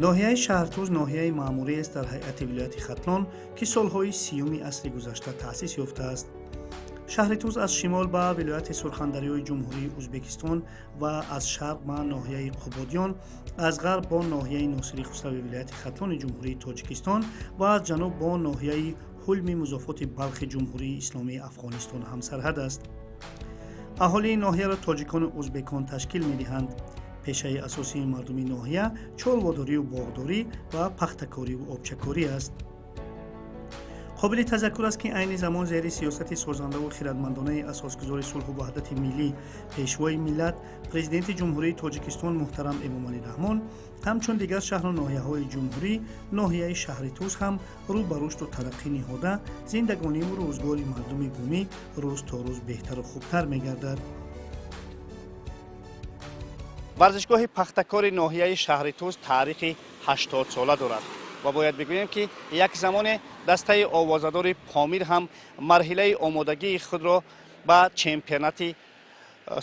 Ноҳияи Шаҳртуз ноҳияи маъмуриест дар ҳайати вилояти Хатлон, ки солҳои 30-уми асри гузашта таъсис ёфтааст. Шаҳри Туз аз шимол ба вилояти Сурхандарёи Ҷумҳурии Ӯзбекистон ва аз шарқ ба ноҳияи Қубодиён, аз ғарб бо ноҳияи Носири Хусрави вилояти Хатлони Ҷумҳурии Тоҷикистон ва аз ҷануб бо ноҳияи Ҳулми музофоти Балхи Ҷумҳурии Исломии Афғонистон ҳамсарҳад аст. Аҳолии ноҳияро тоҷикону ӯзбекон ташкил медиҳанд. Пешаи асосии мардуми ноҳия чорводорию боғдорӣ ва пахтакориву обчакорӣ аст. Қобили тазаккур аст, ки айни замон зери сиёсати созандаву хирадмандонаи асосгузори сулҳу ваҳдати миллӣ, Пешвои миллат, Президенти Ҷумҳурии Тоҷикистон муҳтарам Эмомалӣ Раҳмон, ҳамчун дигар шаҳру ноҳияҳои ҷумҳурӣ, ноҳияи шаҳри Туз ҳам рӯ ба рушду тараққӣ ниҳода, зиндагониву рӯзгори мардуми бумӣ рӯз то рӯз беҳтару хубтар мегардад. Варзишгоҳи Пахтакори ноҳияи шаҳри Туз таърихи 80-сола дорад ва бояд бигӯем, ки як замоне дастаи овозадори Помир ҳам марҳилаи омодагии худро ба чемпионати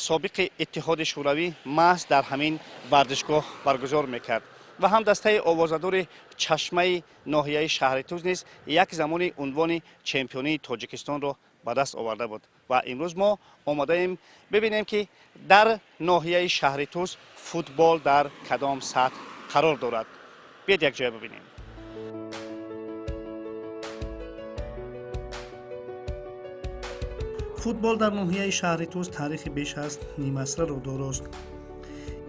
собиқи Иттиҳоди Шӯравӣ маҳз дар ҳамин варзишгоҳ баргузор мекард ва ҳам дастаи овозадори Чашмаи ноҳияи шаҳри Туз низ як замони унвони чемпионии Тоҷикистонро ба даст оварда буд. Ва имрӯз мо омодаем бибинем, ки дар ноҳияи шаҳри Туз футбол дар кадом сатҳ қарор дорад. Биёед, якҷоя бибинем. Футбол дар ноҳияи шаҳри Туз таърихи беш аз нимасраро дорост.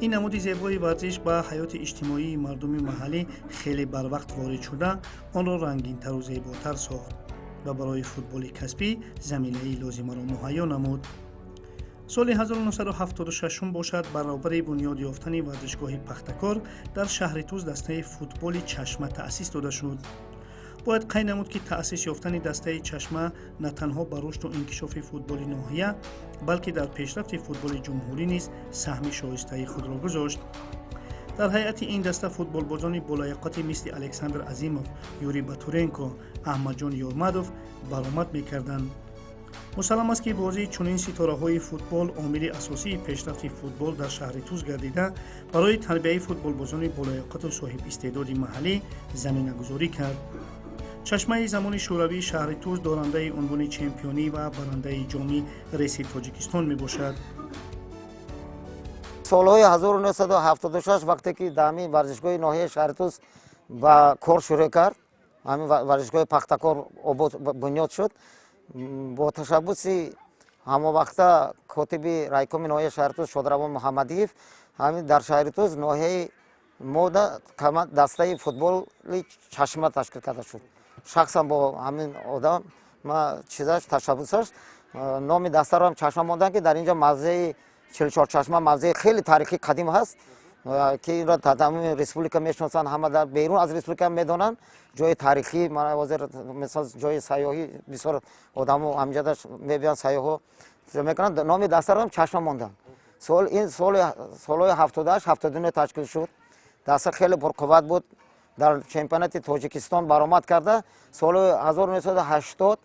Ин намуди зебои варзиш ба ҳаёти иҷтимоии мардуми маҳаллӣ хеле барвақт ворид шуда, онро рангинтару зеботар сохт ва барои футболи касбӣ заминаи лозимаро муҳайё намуд. Соли 1976 бошад, баробари бунёд ёфтани варзишгоҳи Пахтакор дар шаҳри Туз дастаи футболи Чашма таъсис дода шуд. Бояд қайд намуд, ки таъсис ёфтани дастаи Чашма на танҳо ба рушду инкишофи футболи ноҳия, балки дар пешрафти футболи ҷумҳурӣ низ саҳми шоистаи худро гузошт. Дар ҳайати ин даста футболбозони болаёқате мисли Александр Азимов, Юрий Батуренко, Аҳмадҷон Ёрмадов баромад мекарданд. Мусаллам аст, ки бозии чунин ситораҳои футбол омили асосии пешрафти футбол дар шаҳри Туз гардида, барои тарбияи футболбозони болаёқату соҳибистеъдоди маҳаллӣ заминагузорӣ кард. Чашмаи замони шӯравии шаҳри Туз дорандаи унвони чемпионӣ ва барандаи ҷоми Реси Тоҷикистон мебошад. Солҳои 1976, вақте ки дар ҳамин варзишгоҳи ноҳияи шаҳри Туз ба кор шурӯъ кард, ҳамин варзишгоҳи Пахтакор обод бунёд шуд, бо ташаббуси ҳамон вақта котиби райкоми ноҳияи шаҳри Туз Шодравон Муҳаммадиев, ҳамин дар шаҳри Туз ноҳияи мода дастаи футболи Чашма ташкил карда шуд. Шахсан бо ҳамин одам ма чизаш, ташаббусаш, номи дастаро ҳам Чашма монданд, ки дар инҷо мавзеи 44 чашма, мавзеи хеле таърихи қадим ҳаст, ки инро дар тамоми республика мешиносанд, ҳама дар берун аз республика медонанд. Ҷои таърихӣ, ҳозир мисол ҷои сайёҳӣ, бисёр одамо ҳаминҷода мебиёнд, сайёҳҳо мекунанд. Номи дастаро ҳам Чашма монданд. Сол ин соли солҳои 78, 79 ташкил шуд. Даста хеле пурқувват буд, дар чемпионати Тоҷикистон баромад карда, соли 1980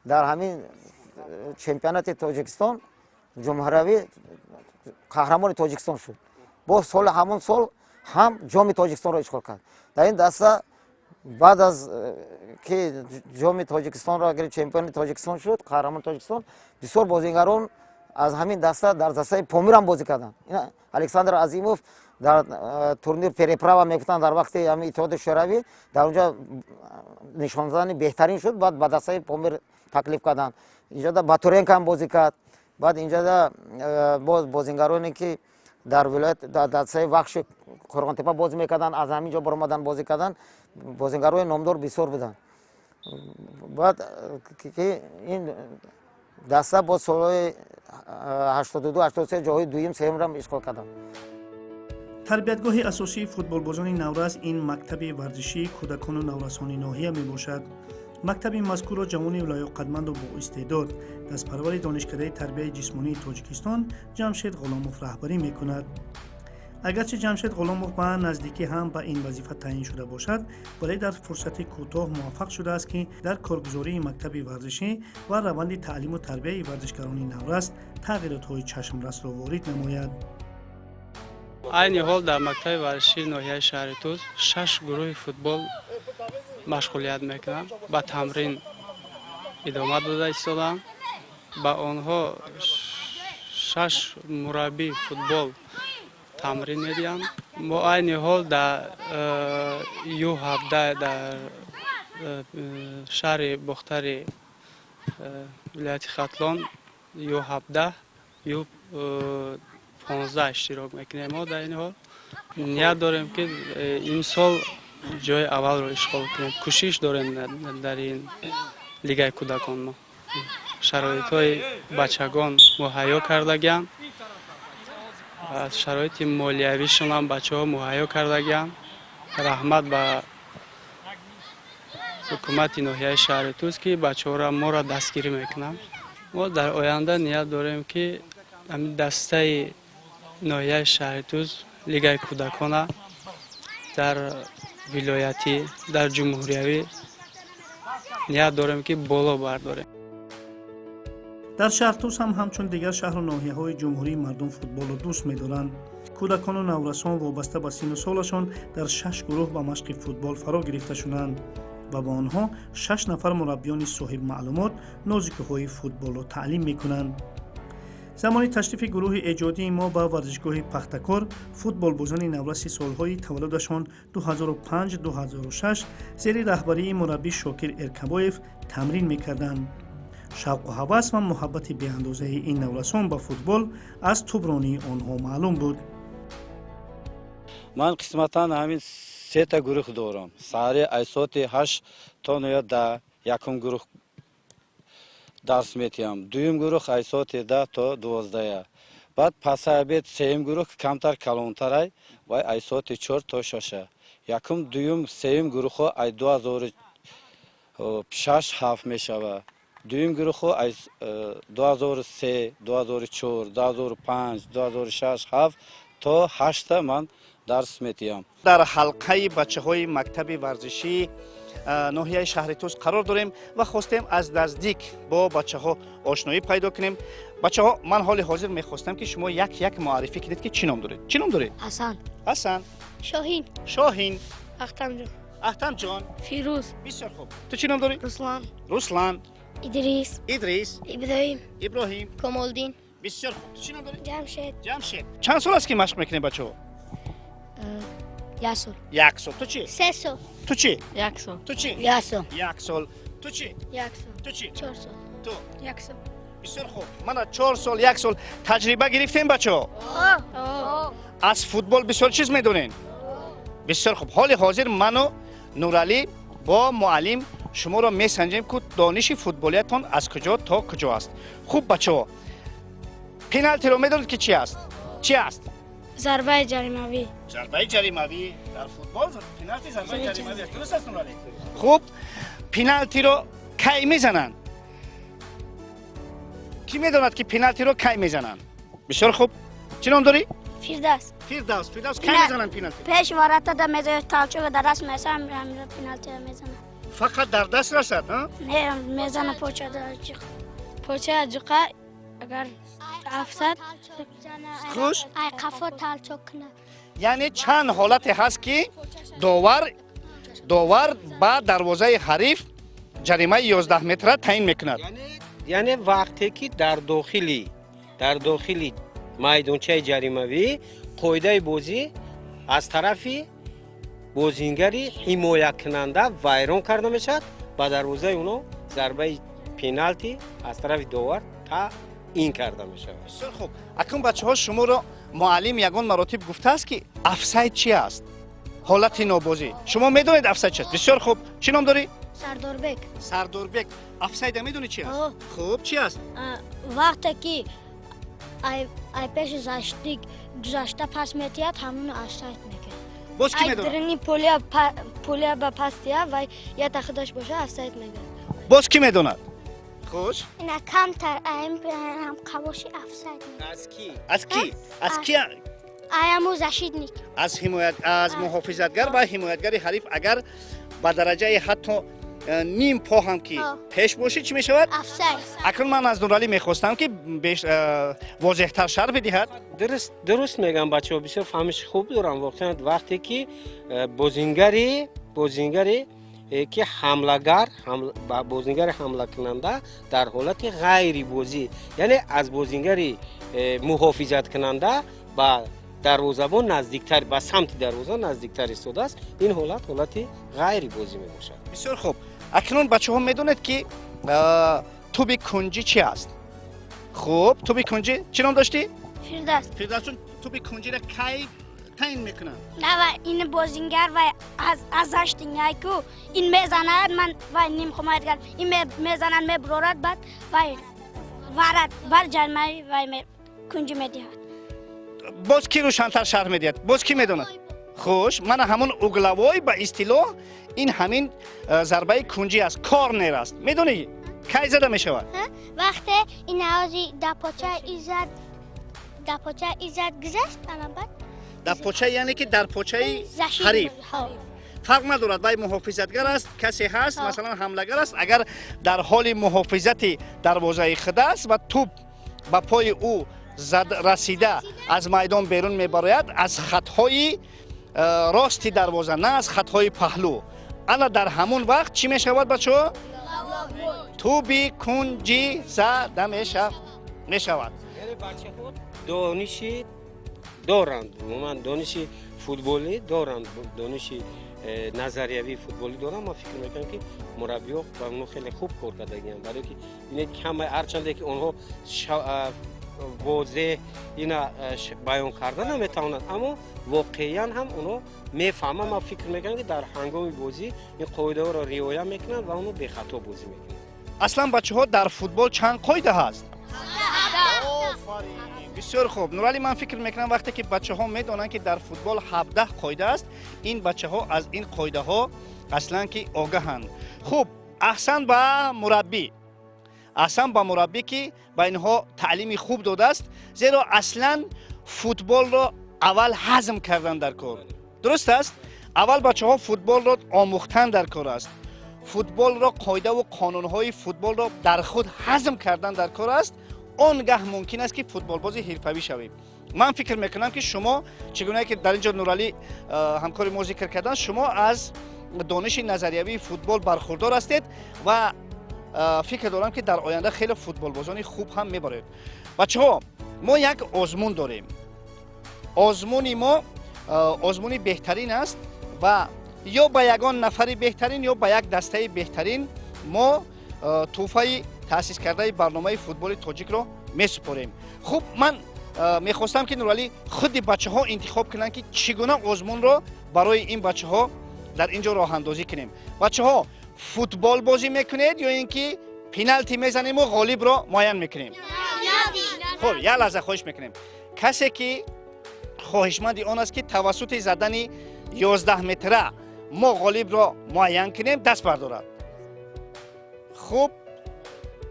дар ҳамин чемпионати Тоҷикистон ҷумҳуравӣ қаҳрамони Тоҷикистон шуд. Боз соли ҳамон сол ҳам ҷоми Тоҷикистонро ишғол кард. Дар ин даста баъд аз ки ҷоми Тоҷикистонро гирифт, чемпиони Тоҷикистон шуд, қаҳрамони Тоҷикистон, бисёр бозигарон аз ҳамин даста дар дастаи Помирам бозӣ карданд. Александр Азимов дар турнир «Переправа» мегуфтанд, дар вақти ҳамин Иттиҳоди Шӯравӣ, дар онҷо нишонзани беҳтарин шуд, баъд ба дастаи Помир таклиф карданд. Инҷода Батуренко ҳам бозӣ кард. Баъд инҷода боз бозингароне, ки дар вилоят дар дастаи Вахши Қӯрғонтеппа бозӣ мекарданд, аз ҳамин ҷо баромадан, бозӣ карданд. Бозингарои номдор бисёр буданд. Баъд ки ин даста боз солҳои 82, 83 ҷойҳои дуюм, сеюмро ишғол карданд. Тарбиятгоҳи асосии футболбозони наврас ин мактаби варзишии кӯдакону наврасони ноҳия мебошад. Мактаби мазкурро ҷавони лоёқатманду боистеъдод, дастпарвари Донишкадаи тарбияи ҷисмонии Тоҷикистон Ҷамшед Ғуломов раҳбарӣ мекунад. Агарчи Ҷамшед Ғуломов ба наздикӣ ҳам ба ин вазифа таъин шуда бошад, вале дар фурсати кӯтоҳ муваффақ шудааст, ки дар коргузории мактаби варзишӣ ва раванди таълиму тарбияи варзишгарони наврас тағйиротҳои чашмрасро ворид намояд. Айни ҳол дар мактаби варзишии ноҳияи шаҳри Тӯс 6 гурӯҳи футбол машғулият мекунанд, ба тамрин идома дода истодаанд. Ба онҳо 6 мураббии футбол тамрин медиҳанд. Мо айни ҳол дар Ю17 дар шаҳри Бохтари вилояти Хатлон Ю17, Ю15 иштирок мекунем. Мо дар ин ҳол ният дорем, ки имсол ҷои аввалро ишғол кунем. Кӯшиш дорем дар ин лигаи кӯдакон. Мо шароитҳои бачагон муҳайё кардагианд, аз шароити молиявишон ҳам бачаҳо муҳайё кардагианд. Раҳмат ба ҳукумати ноҳияи шаҳри Тӯс, ки бачаҳоро моро дастгирӣ мекунанд. Мо дар оянда ният дорем, ки ҳамин дастаи ноҳияи шаҳри Тӯс лигаи кӯдакона дар вилоятӣ, дар ҷумҳуриявӣ ният дорем, ки боло бардорем. Дар Шаҳртӯс ҳам ҳамчун дигар шаҳру ноҳияҳои ҷумҳурӣ мардум футболро дӯст медоранд. Кӯдакону наврасон вобаста ба синну солашон дар 6 гурӯҳ ба машқи футбол фаро гирифта шуданд ва ба онҳо 6 нафар мураббиёни соҳибмаълумот нозикиҳои футболро таълим мекунанд. Замони ташрифи гурӯҳи эҷодии мо ба варзишгоҳи Пахтакор футболбозони навраси солҳои таваллудашон 2005-2006 зери раҳбарии мураббӣ Шокир Эркабоев тамрин мекарданд. Шавқу ҳавас ва муҳаббати беандозаи ин наврасон ба футбол аз тӯбронии онҳо маълум буд. Ман қисматан ҳамин сета гурӯҳ дорам. Саҳари ай соати 8 то 9 якум гурӯҳ дарс метиҳам, дуюм гурӯҳ ай соати 10 то 12, баъд пасай обед сеюм гурӯҳ, камтар калонтарай, вай ай соати 4 то 6. Якум, дуюм, сеюм гурӯҳҳо ай 2006, 7 мешавад. Дуюм гурӯҳҳо ай 2003, 2004, 2005, 2006, 7 то 8 ман дарс метиҳам. Дар ҳалқаи бачаҳои мактаби варзишии ноҳияи шаҳри Тӯс қарор дорем ва хостем аз наздик бо бачаҳо ошноӣ пайдо кунем. Бачаҳо, ман ҳоли ҳозир мехостам, ки шумо як як муаррифӣ кунед, ки чӣ ном доред. Чӣ ном доред? Ҳасан. Ҳасан. Шоҳин. Шоҳин. Ахтамҷон. Ахтамҷон. Фирӯз. Бисёр хуб. Ту чӣ ном дорӣ? Руслан. Руслан. Идрис. Идрис. Иброҳим. Иброҳим. Камолдин. Бисёр хуб. Ту чӣ ном дорӣ? Ҷамшед. Ҷамшед. Чанд сол аст, ки машқ мекунед, бачаҳо? Як сол. Як сол. Ту чӣ? 3 сол. Ту чӣ? Як сол. Ту чӣ? Як сол. Як сол. Ту чӣ? Як сол. Ту чӣ? 4 сол. Ту? Як сол. Бисёр хуб. Мана 4 сол, як сол таҷриба гирифтем, бачаҳо. Аз футбол бисёр чиз медонем. Бисёр хуб. Ҳоли ҳозир ману Нуралӣ бо муаллим шуморо месанҷем, ку дониши футболиятон аз куҷо то куҷо аст. Хуб, бачаҳо, пеналтиро медонед, ки чи аст? Чи аст? Зарбаи ҷаримавӣ. Зарбаи ҷаримавӣ. Дар футбол пеналти зарбаи ҷаримавӣ аст. Дуруст аст, Нуралӣ? Хуб, пеналтиро кай мезананд? Кӣ медонад, ки пеналтиро кай мезананд? Бисёр хуб. Чӣ ном дорӣ? Фирдавс. Фирдавс. Фирдавс, кай мезананд пеналти? Пеш воротада мезояд, толчок дар даст мерасад, пеналти мезанад. Фақат дар даст расад? Не, мезана почада. Поча ҷуқа агар афтад. Хуш. Ай қафо толчок кунад. Яъне чанд ҳолате ҳаст, ки довар ба дарвозаи ҳариф ҷаримаи 11 метра таъин мекунад. Яъне вақте ки дар дохили майдончаи ҷаримавӣ қоидаи бозӣ аз тарафи бозингари ҳимоякунанда вайрон карда мешавад, ба дарвозаи оно зарбаи пеналти аз тарафи довар таъин карда мешавад. Бисёр хуб. Акнун, бачаҳо, шуморо муаллим ягон маротиб гуфтааст, ки офсайд чи аст, ҳолати нобозӣ? Шумо медонед, офсайд чи аст? Бисёр хуб. Чӣ ном дорӣ? Сардорбек. Сардорбек, офсайда медонӣ, чи аст? Хуб, чи аст? Вақте ки ай пеши защитник гузашта пас метиҳад, ҳамоно офсайд мекунад. Боз кӣ медонад? Ай поля ба пас тия ва ята худаш боша, офсайд мегӯяд. Боз кӣ медонад? Хуш. Ина камтар аим қабоши офсайд. Аз кӣ? Аз кӣ, аз кӣ? Аяму защитник. Аз ҳимоят, аз муҳофизатгар ва ҳимоятгари ҳариф агар ба дараҷаи ҳатто Ним по ҳам ки пеш бошӣ, чӣ мешавад? Акнун ман аз Нуралӣ мехостам, ки возеҳтар шарҳ бидиҳад. Дуруст мегӯям, бачаҳо бисёр фаҳмиши хуб дорам. Воқеан, вақте ки бозингаре ки ҳамлагар, бозингари ҳамлакунанда дар ҳолати ғайрибозӣ, яъне аз бозингари муҳофизаткунанда ба дарвозабон наздиктар, ба самти дарвоза наздиктар истодааст, ин ҳолат ҳолати ғайрибозӣ мебошад. Бисёр хуб. Акнун, бачаҳо, медонед, ки туби кунҷӣ чи аст? Хуб, туби кунҷӣ чӣ ном доштӣ? Фирдавс. Фирдавсҷон, туби кунҷиро кай таъин мекунанд? На, ва ин бозингар вай аз защитник-ку ин мезанад, ман вай ним ҳимоятгар ин мезанад, мебурорад, баъд вай варат бар ҷармаи вай кунҷӣ медиҳад. Боз кӣ рӯшантар шарҳ медиҳад? Боз кӣ медонад? Хуш, мана ҳамон угловой, ба истилоҳ ин ҳамин зарбаи кунҷӣ аст, корнер аст. Медонӣ, кай зада мешавад? Вақте ин ҳавози дапоча изад, дапоча изад гузашт, ана баъд. Дар поча, яъне ки дар почаи ҳариф, фарқ надорад, вай муҳофизатгар аст, касе ҳаст, масалан, ҳамлагар аст, агар дар ҳоли муҳофизати дарвозаи худ аст ва тӯб ба пои ӯ расида аз майдон берун мебарояд, аз хатҳои рости дарвоза, на аз хатҳои паҳлӯ, ана дар ҳамон вақт чӣ мешавад, бачаҳо? Тӯби кунҷӣ зада мешавад. Дониши доранд, умуман дониши футболӣ доранд, дониши назариявии футболӣ доранд. Ман фикр мекунам, ки мураббиҳо ба онҳо хеле хуб кор кардагианд, барое ки кама ҳарчанде ки онҳо возеҳ ина баён карда наметавонанд, аммо воқеан ҳам онҳо мефаҳманд. Ман фикр мекунам, ки дар ҳангоми бозӣ ин қоидаҳоро риоя мекунанд ва онҳо бехато бозӣ мекунанд. Аслан, бачаҳо, дар футбол чанд қоида ҳаст? Бисёр хуб, Нуралӣ. Ман фикр мекунам, вақте ки бачаҳо медонанд, ки дар футбол 17 қоида аст, ин бачаҳо аз ин қоидаҳо аслан ки огаҳанд. Хуб, аҳсан ба мураббӣ, аҳсан ба мураббӣ, ки ба инҳо таълими хуб додааст, зеро аслан футболро аввал ҳазм кардан дар кор, дуруст аст. Аввал, бачаҳо, футболро омӯхтан дар кор аст, футболро, қоидаву қонунҳои футболро дар худ ҳазм кардан дар кор аст, он гаҳ мумкин аст, ки футболбози ҳирфавӣ шавем. Ман фикр мекунам, ки шумо, чӣ гунае ки дар ин ҷо Нуралӣ ҳамкори мо зикр кардан, шумо аз дониши назариявии футбол бархурдор ҳастед ва фикр дорам, ки дар оянда хеле футболбозони хуб ҳам мебароед. Бачаҳо, мо як озмун дорем. Озмуни мо озмуни беҳтарин аст ва ё ба ягон нафари беҳтарин, ё ба як дастаи беҳтарин мо тӯҳфаи таъсис кардаи барномаи футболи тоҷикро месупорем. Хуб, ман мехостам, ки, Нуралӣ, худи бачаҳо интихоб кунанд, ки чӣ гуна озмунро барои ин бачаҳо дар ин ҷо роҳандозӣ кунем. Бачаҳо, футбол бозӣ мекунед ё ин ки пеналти мезанему ғолибро муайян мекунем? Хуб, як лаҳза, хоҳиш мекунем, касе ки хоҳишманди он аст, ки тавассути задани 11 метра мо ғолибро муайян кунем, даст бардорад. Хуб,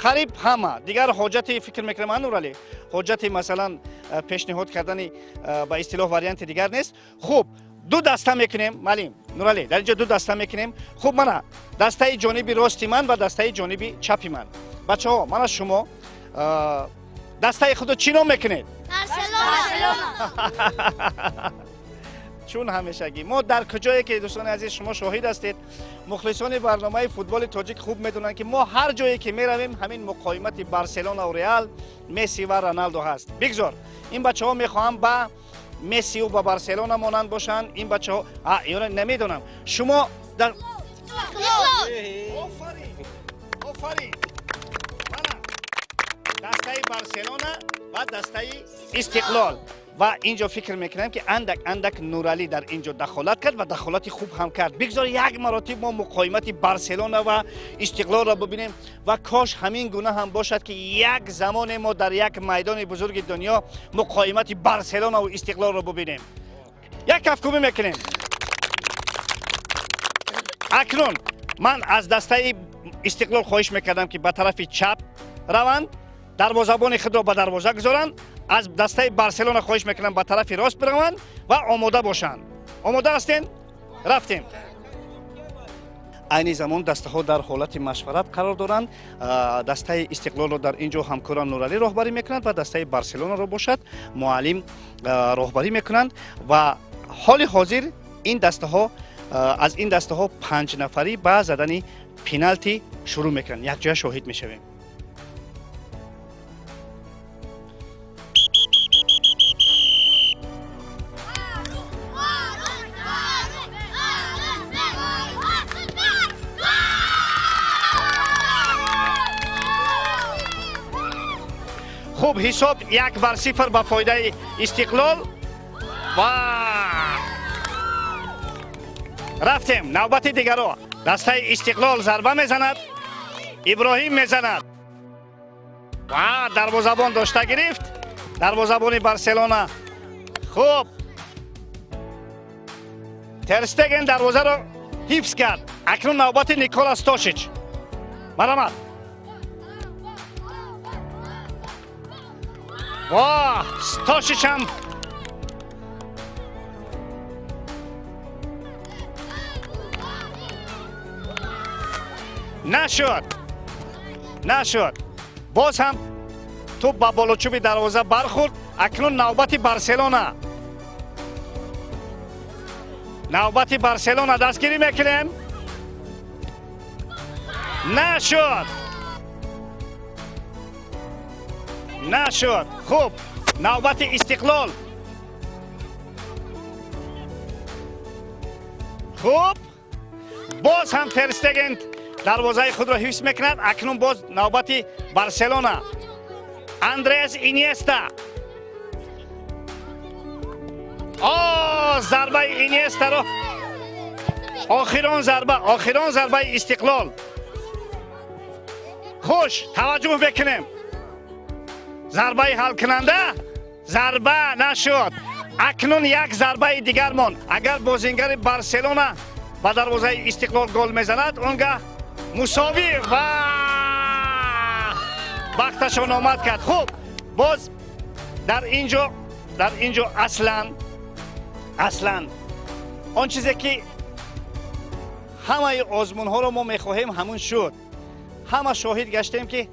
қариб ҳама. Дигар ҳоҷати, фикр мекунам, а, Нуралӣ, ҳоҷати, масалан, пешниҳод кардани ба истилоҳ варианти дигар нест. Хуб, ду даста мекунем, маълим Нуралӣ, дар ин ҷо ду даста мекунем. Хуб, мана дастаи ҷониби рости ман ва дастаи ҷониби чапи ман. Бачаҳо, мана шумо дастаи худро чӣ ном мекунед? Чун ҳамешагӣ мо дар куҷое ки, дӯстони азиз, шумо шоҳид ҳастед, мухлисони барномаи футболи тоҷик хуб медонанд, ки мо ҳар ҷое ки меравем, ҳамин муқовимати Барселонау Реал, Месси ва Роналдо ҳаст. Бигзор ин бачаҳо мехоҳанд ба Мессиу ба Барселона монанд бошанд. Ин бачаҳо ё намедонам, шумо дар офарин, офарин. Мана дастаи Барселона ва дастаи Истиқлол. Ва ин ҷо фикр мекунам, ки андак андак Нуралӣ дар ин ҷо дахолат кард ва дахолати хуб ҳам кард. Бигзор як маротиб мо муқовимати Барселона ва Истиқлолро бибинем ва кош ҳамин гуна ҳам бошад, ки як замоне мо дар як майдони бузурги дунё муқовимати Барселонаву Истиқлолро бибинем. Як кафкӯбӣ мекунем. Акнун ман аз дастаи Истиқлол хоҳиш мекардам, ки ба тарафи чап раванд, дарвозабони худро ба дарвоза гузоранд. Аз дастаи Барселона хоҳиш мекунам, ба тарафи рост бираванд ва омода бошанд. Омода ҳастем, рафтем. Айни замон дастаҳо дар ҳолати машварат қарор доранд. Дастаи Истиқлолро дар ин ҷо ҳамкорам Нуралӣ роҳбарӣ мекунанд ва дастаи Барселонаро бошад муаллим роҳбарӣ мекунанд ва ҳоли ҳозир ин дастаҳо аз ин дастаҳо 5 нафарӣ ба задани пеналти шурӯъ мекунанд. Якҷоя шоҳид мешавем. Хуб, ҳисоб 1-0 ба фоидаи Истиқлол ва рафтем навбати дигаро. Дастаи Истиқлол зарба мезанад, Иброҳим мезанад ва дарвозабон дошта гирифт, дарвозабони Барселона. Хуб, Терстеген дарвозаро ҳифз кард. Акнун навбати Никола Стошич, марҳамат. Воҳ, Стошичам нашуд, нашуд. Боз ҳам тӯп ба болочӯби дарвоза бархӯрд. Акнун навбати Барселона, навбати Барселона, дастгирӣ мекунем. Нашуд, нашуд. Хуб, навбати Истиқлол. Хуб, боз ҳам Терстеген дарвозаи худро ҳифз мекунад. Акнун боз навбати Барселона, Андреас Инеста. О, зарбаи Инестаро, охирон зарба, охирон зарбаи Истиқлол. Хуш, таваҷҷӯҳ мекунем. Зарбаи ҳалкунанда, зарба нашуд. Акнун як зарбаи дигар монд. Агар бозингари Барселона ба дарвозаи Истиқлол гол мезанад, он гаҳ мусовӣ ва вақташон омад кард. Хуб, боз дар ин ҷо аслан он чизе ки ҳамаи озмунҳоро мо мехоҳем, ҳамун шуд. Ҳама шоҳид гаштем, ки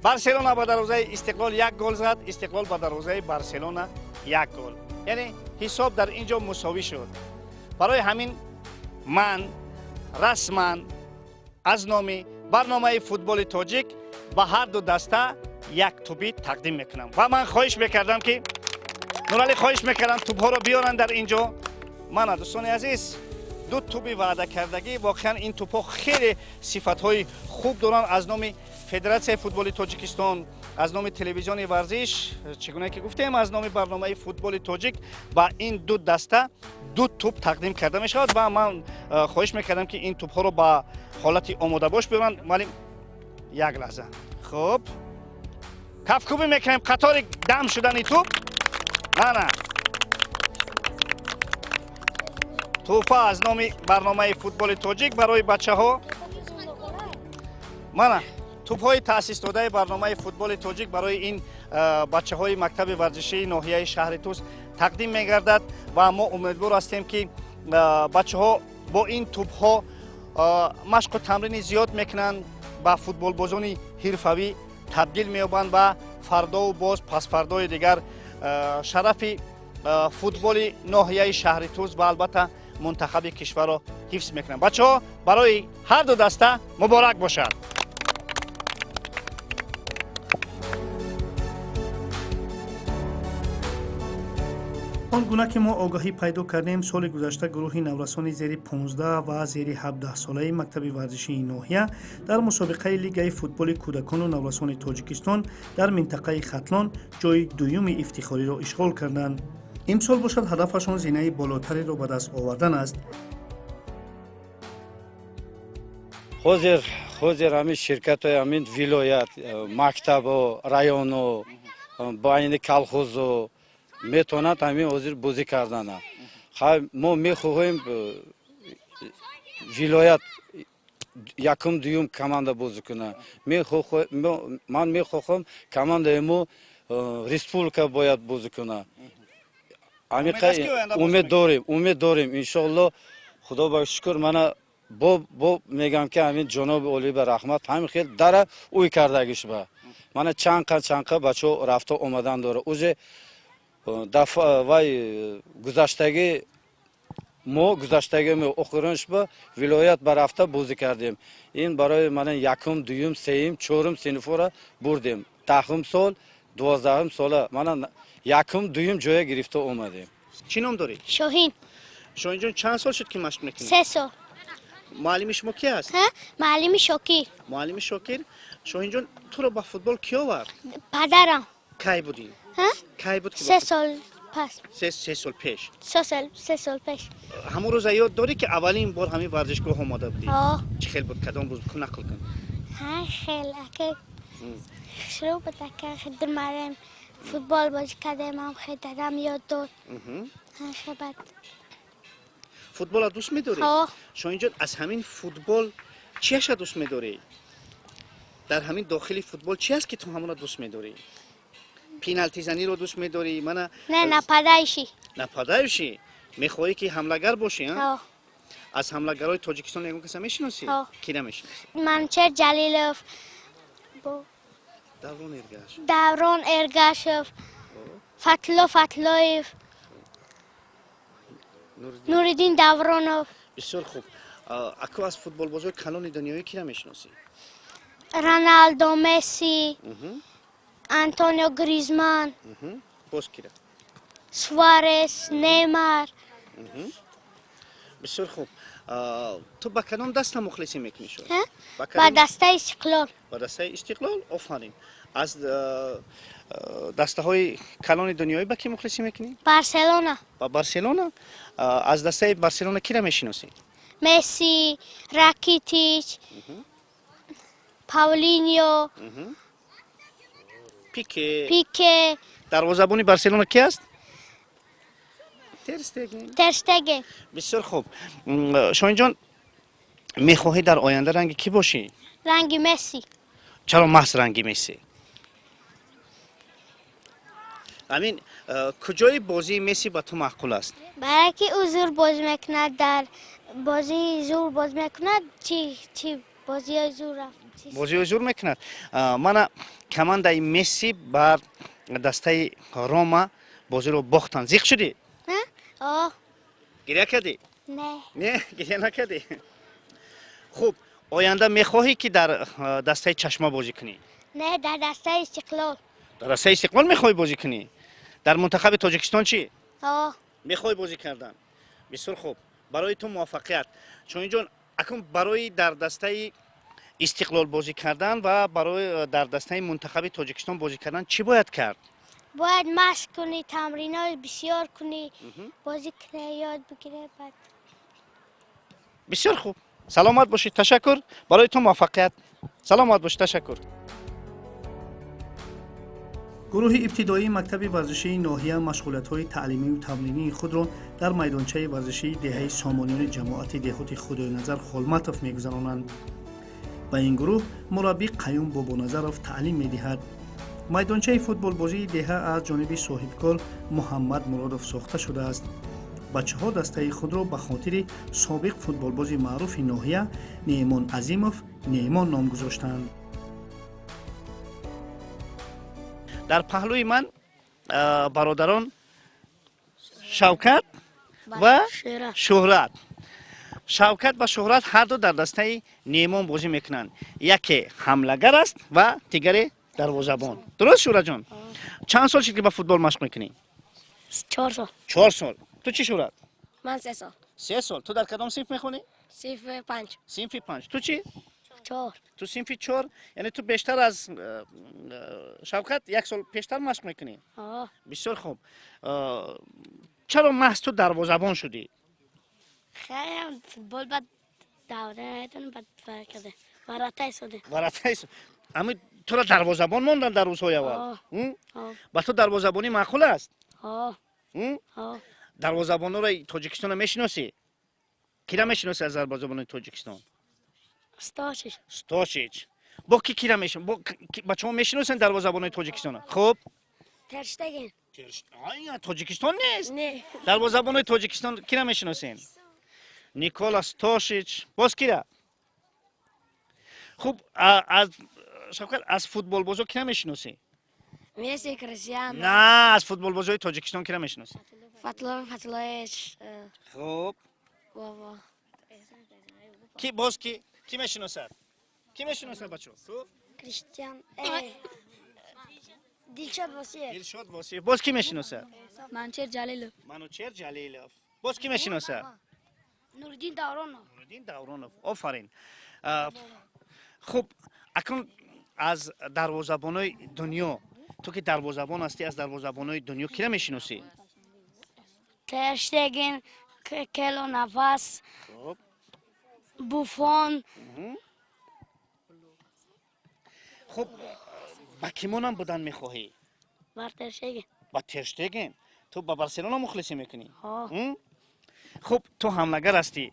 Барселона ба дарвозаи Истиқлол як гол зад, Истиқлол ба дарвозаи Барселона як гол, яъне ҳисоб дар ин ҷо мусовӣ шуд. Барои ҳамин ман расман аз номи барномаи Футболи тоҷик ба ҳар ду даста як тӯбӣ тақдим мекунам ва ман хоҳиш мекардам, ки Нуралӣ, хоҳиш мекардам, тӯбҳоро биёранд дар ин ҷо. Мана, дӯстони азиз, ду тӯби ваъдакардагӣ. Воқеан ин тӯбҳо хеле сифатҳои хуб доранд. Аз номи Федератсияи футболи Тоҷикистон, аз номи телевизиони варзиш, чӣ гуна ки гуфтем, аз номи барномаи Футболи тоҷик ба ин ду даста ду тӯб тақдим карда мешавад ва ман хоҳиш мекардам, ки ин тӯбҳоро ба ҳолати омодабош биёранд. Муаллим, як лаҳза. Хуб, кафкӯбӣ мекунем қатори дам шудани тӯб. Мана тӯҳфа аз номи барномаи Футболи тоҷик барои бачаҳо. Мана тӯбҳои таъсисдодаи барномаи Футболи тоҷик барои ин бачаҳои мактаби варзишии ноҳияи шаҳри Тӯс тақдим мегардад ва мо умедвор ҳастем, ки бачаҳо бо ин тӯбҳо машқу тамрини зиёд мекунанд, ба футболбозони ҳирфавӣ табдил меёбанд ва фардову боз пасфардои дигар шарафи футболи ноҳияи шаҳри Тӯс ва албатта мунтахаби кишварро ҳифз мекунанд. Бачаҳо, барои ҳар ду даста муборак бошад. Он гуна ки мо огаҳӣ пайдо кардем, соли гузашта гурӯҳи наврасони зери 15 ва зери 17 солаи мактаби варзишии ноҳия дар мусобиқаи Лигаи футболи кӯдакону наврасони Тоҷикистон дар минтақаи Хатлон ҷои дуюми ифтихориро ишғол карданд. Имсол бошад, ҳадафашон зинаи болотареро ба даст овардан аст. Ҳозир ҳамин ширкатҳои ҳамин вилоят, мактабу району байни колхозу метавонад ҳамин ҳозир бозӣ кардана. Мо мехоҳем вилоят якум, дуюм команда бозӣ кунад. Ман мехоҳам, командаи мо республика бояд бозӣ кунад. Умед дорем, умед дорем, иншоалло. Худо ба шукр, мана. Бо мегам ки ҳамин ҷаноби олӣ ба раҳмат, ҳамин хел дара уй кардагиш ба мана чанқа чанқа бачаҳо рафта омадан дора. Уже вай гузаштагӣ мо гузаштагӣ охиронш ба вилоят ба рафта бозӣ кардем. Ин барои мана якум, дуюм, сеюм, чорум синфора бурдем. 10-ум сол, 12-ум сола мана якум, дуюм ҷоя гирифта омадем. Чӣ ном дорӣ? Шоҳин. Шоҳинҷон, чанд сол шуд ки машқ мекунӣ? 3 сол. Муаллими шумо ки аст? Муаллими Шокир. Муаллими Шокир. Шоҳинҷон, туро ба футбол кӣ овард? Падарам. Кай будӣ? Кай буд? 3 сол пас. 3 сол пеш. 3 сол пеш. Ҳамон рӯза ёд дорӣ ки аввалин бор ҳамин варзишгоҳ омода будӣ? Чӣ хел буд? Кадом рӯз? Нақл кун. Хел ака шурӯъ буд ака, хидмарем футбол бозӣ кардем, ҳам хел дадам ёд дод. Баъд футболро дӯст медорӣ? Шоҳинҷон, аз ҳамин футбол чияша дӯст медорӣ? Дар ҳамин дохили футбол чи аст ки ту ҳамонро дӯст медорӣ? Пеналтизаниро дӯст медорӣ? Мана не, нападающий. Нападающий? Мехоҳӣ ки ҳамлагар бошӣ? Аз ҳамлагарҳои Тоҷикистон ягон каса мешиносӣ? Кира мешиносӣ? Манучер Ҷалилов, Даврон Эргашев, Даврон Эргашев, Фатло Фатлоев, Нуриддин Давронов. Бисёр хуб. Аку аз футболбозои калони дунёӣ кира мешиносӣ? Роналдо, Месси, Антонио Гризман. Боз кира? Суарес, Неймар. Бисёр хуб. Ту ба кадом даста мухлисӣ мекунӣ шуд? Ба дастаи Истиқлол. Ба дастаи Истиқлол? Офарин. Аз дастаҳои калони дунёӣ ба кӣ мухлисӣ мекунӣ? Барселона. Ба Барселона? Аз дастаи Барселона кира мешиносӣ? Месси, Ракитич, Паулиньо, Пике. Пике. Дарвозабони Барселона ки аст? Тер Стеген. Тер Стеген. Бисёр хуб. Шоҳинҷон, мехоҳӣ дар оянда ранги кӣ бошӣ? Ранги Месси. Чаро маҳз ранги Месси? Амин, куҷои бозии Месси ба ту маъқул аст? Барое ки ӯ зур бозӣ мекунад, дар бозии зур бозӣ мекунад, чи бозиҳои зур рафт. Бозиҳои зур мекунад. Мана командаи Месси бар дастаи Рома бозиро бохтанд. Зиқ шудӣ? Гиря кардӣ? Не. Не, гиря накардӣ. Хуб, оянда мехоҳӣ ки дар дастаи Чашма бозӣ кунӣ? Не, дар дастаи Истиқлол. Дар дастаи Истиқлол мехоҳӣ бозӣ кунӣ? Дар мунтахаби Тоҷикистон чӣ? Мехоҳӣ бозӣ кардан? Бисёр хуб. Барои ту муваффақият. Шоҳинҷон, акнун барои дар дастаи Истиқлол бозӣ кардан ва барои дар дастаи мунтахаби Тоҷикистон бозӣ кардан чӣ бояд кард? Бояд машқ кунӣ, тамринҳои бисёр кунӣ, бозӣ кунӣ, ёд бигирӣ. Баъд бисёр хуб. Саломат бошед, ташаккур. Барои ту муваффақият. Саломат бошед, ташаккур. Гурӯҳи ибтидоии мактаби варзишии ноҳия машғулиятҳои таълимию тамринии худро дар майдончаи варзишии деҳаи Сомониёни ҷамоати деҳоти Худойназар Холматов мегузаронанд. Ба ин гурӯҳ мураббӣ Қаюм Бобоназаров таълим медиҳад. Майдончаи футболбозии деҳа аз ҷониби соҳибкор Муҳаммад Муродов сохта шудааст. Бачаҳо дастаи худро ба хотири собиқ футболбози маъруфи ноҳия Неъмон Азимов Неъмон ном гузоштанд. Дар паҳлӯи ман бародарон Шавкат ва Шӯҳрат. Шавкат ва Шӯҳрат ҳарду дар дастаи Неъмон бозӣ мекунанд. Яке ҳамлагар аст ва дигаре дарвозабон. Дуруст, Шӯҳратҷон? Чанд сол шуд ки ба футбол машқ мекунӣ? 4 сол. 4 сол. Ту чӣ, Шӯҳрат? Ман 3 сол. 3 сол. Ту дар кадом синф мехонӣ? Синфи 5. Синфи 5. Ту чӣ? 4. Ту синфи 4. Яъне ту бештар аз Шавкат 1 сол пештар машқ мекунӣ? Бисёр хуб. Чаро маҳз ту дарвозабон шудӣ? Хеле футбол бад давра наметонам, бад фарқ карда. Варатаи соде. Варатаи соде. Ами туро дарвозабон мондан дар рӯзҳои аввал? Ба ту дарвозабонӣ маъқул аст? Дарвозабонҳоро Тоҷикистонро мешиносӣ? Кира мешиносӣ аз дарвозабонои Тоҷикистон? Стошич. Стошич. Бо ки кира мешиносӣ? Бачаҳо мешиносанд дарвозабонои Тоҷикистонро? Хуб. Тер Штеген. Тоҷикистон нест? Не. Дарвозабонои Тоҷикистон кира мешиносем? Никола Стошич, боз кира? Хуб, аз Шавкат, аз футболбозо кира мешиносӣ? Месси, Криштиано. На, аз футболбозои Тоҷикистон кира мешиносӣ? Фатлов, Фатлович. Хуб. Бобо. Ки боз ки? Ки мешиносад? Ки мешиносад, бачо? Ту? Криштиан. Дилшод Восиев. Дилшод Восиев. Боз ки мешиносад? Манучер Ҷалилов. Манучер Ҷалилов. Боз ки мешиносад? Нуриддин Давронов. Нуриддин Давронов. Офарин. Хуб, акнун аз дарвозабонои дунё, ту ки дарвозабон ҳастӣ, аз дарвозабонои дунё кира мешиносӣ? Тер Штеген, Кело Навас, Буфон. Хуб, ба кӣ монанд будан мехоҳӣ? Ба Тер Штеген. Ба Тер Штеген? Ту ба Барселона мухлисӣ мекунӣ? Хуб, ту ҳамлагар ҳастӣ,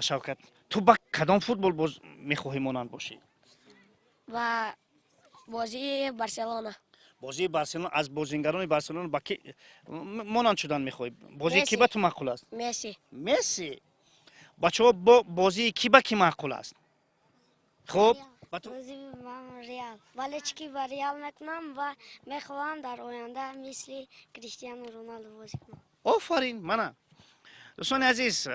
Шавкат. Ту ба кадом футболбоз мехоҳӣ монанд бошӣ? Ба бозии Барселона. Бозии Барселона. Аз бозингарони Барселона ба ки монанд шудан мехоҳӣ? Бозии ки ба ту маъқул аст? Месси. Месси. Бачаҳо, бо бозии ки ба ки маъқул аст? Хуб, Реал. Вале чӣ ки ба Реал мекунам ва мехоҳам дар оянда мисли Криштиану Роналду бозӣ кунам. Офарин, мана. Дӯстони азиз,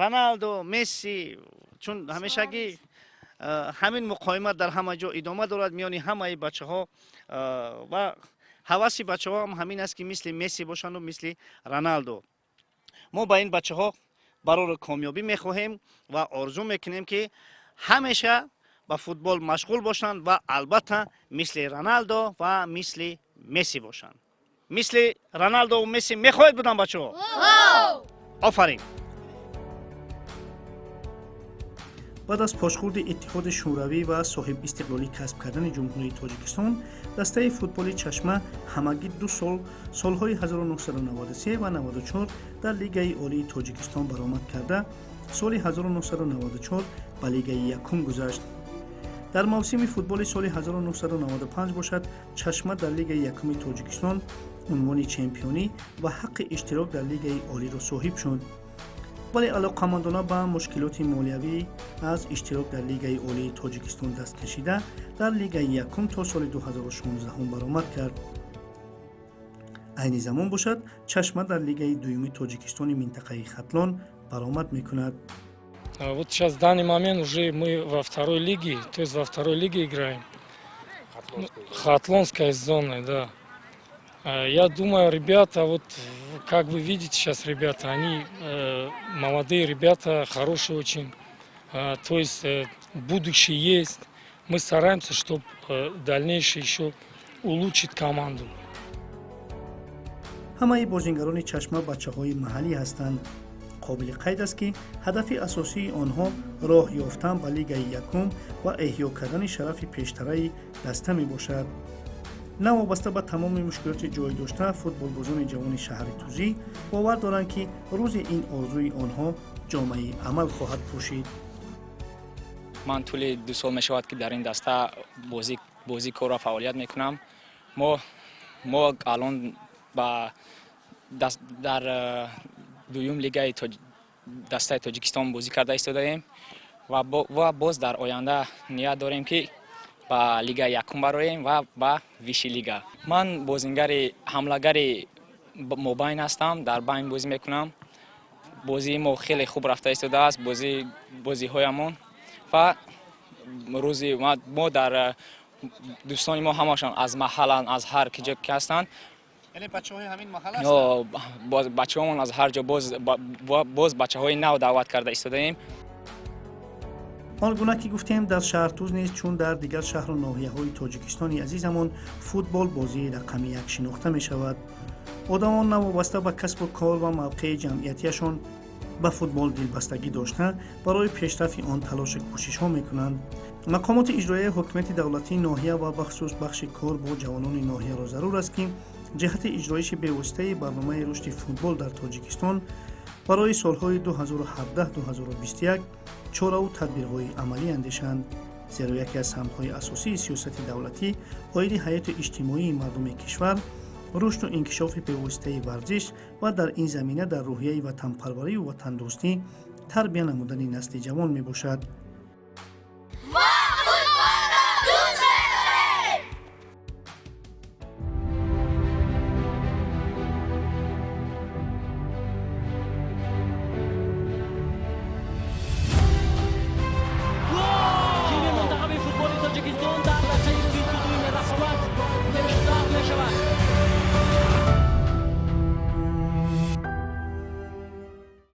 Роналдо, Месси, чун ҳамешагӣ ҳамин муқоимат дар ҳама ҷо идома дорад миёни ҳамаи бачаҳо ва ҳаваси бачаҳо ҳам ҳамин аст, ки мисли Месси бошанду мисли Роналдо. Мо ба ин бачаҳо барори комёбӣ мехоҳем ва орзу мекунем, ки ҳамеша ба футбол машғул бошанд ва албатта мисли Роналдо ва мисли Месси бошанд. Мисли Роналдо ва Месси мехоҳед будан, бачаҳо? Офарин. Баъд аз пошхӯрди Иттиҳоди Шӯравӣ ва соҳибистиқлолӣ касб кардани Ҷумҳурии Тоҷикистон, дастаи футболи Чашма ҳамагӣ 2 сол, солҳои 1993 ва 94, дар Лигаи Олии Тоҷикистон баромад карда, соли 1994 ба Лигаи якум гузашт. Дар мавсими футболи соли 1995 бошад, Чашма дар Лигаи якуми Тоҷикистон унвони чемпионӣ ва ҳаққи иштирок дар Лигаи Олиро соҳиб шуд. Вале алоқамандона ба мушкилоти молиявӣ аз иштирок дар Лигаи Олии Тоҷикистон даст кашида, дар Лигаи якум то соли 2016 баромад кард. Айни замон бошад, Чашма дар Лигаи дуюми Тоҷикистони минтақаи Хатлон баромад мекунад. Вот сейчас в данный момент уже мы во второй лиге, то есть во второй лиге играем. Хатлонская зона, да. Я думаю, ребята, вот как вы видите сейчас, ребята, они молодые ребята, хорошие очень, то есть будущее есть. Мы стараемся, чтобы дальнейшее еще улучшить команду. Ҳамаи бозингарони Чашма бачаҳои маҳаллӣ ҳастанд. Қобили қайд аст, ки ҳадафи асосии онҳо роҳ ёфтан ба Лигаи якум ва эҳё кардани шарафи пештараи даста мебошад. Навобаста ба тамоми мушкилоти ҷой дошта, футболбозони ҷавони шаҳри Тузӣ бовар доранд, ки рӯзи ин орзуи онҳо ҷомаи амал хоҳад пӯшид. Ман тӯли 2 сол мешавад, ки дар ин даста бозӣ корро фаъолият мекунам. Мо алон ба дар дуюм лигаи дастаи Тоҷикистон бозӣ карда истодаем ва боз дар оянда ният дорем, ки ба лигаи якум бароем ва ба виши лига. Ман бозингари ҳамлагари мобайн ҳастам, дар байн бозӣ мекунам. Бозии мо хеле хуб рафта истодааст, бозиҳоямон ва рӯзи мо дар дӯстони мо ҳамашон аз маҳалланд, аз ҳар ки ҷо ки ҳастанд. Яъне бачаҳои ҳамин маҳал ҳастанд? Бачаҳомон аз ҳар ҷо, боз бачаҳои нав даъват карда истодаем. Он гуна ки гуфтем, дар Шаҳртуз низ, чун дар дигар шаҳру ноҳияҳои Тоҷикистони азизамон, футбол бозии рақами як шинохта мешавад. Одамон навобаста ба касбу кор ва мавқеи ҷамъиятияшон ба футбол дилбастагӣ дошта, барои пешрафти он талошу кӯшишҳо мекунанд. Мақомоти иҷроияи ҳокимияти давлатии ноҳия ва бахусус бахши кор бо ҷавонони ноҳияро зарур аст, ки ҷиҳати иҷроиши бевоситаи барномаи рушди футбол дар Тоҷикистон барои солҳои 2017-2021 чораву тадбирҳои амалӣ андешанд, зеро яке аз самтҳои асосии сиёсати давлатӣ оиди ҳаёти иҷтимоии мардуми кишвар рушду инкишофи бевоситаи варзиш ва дар ин замина дар рӯҳияи ватанпарварию ватандӯстӣ Тарбия намудани насли ҷавон мебошад.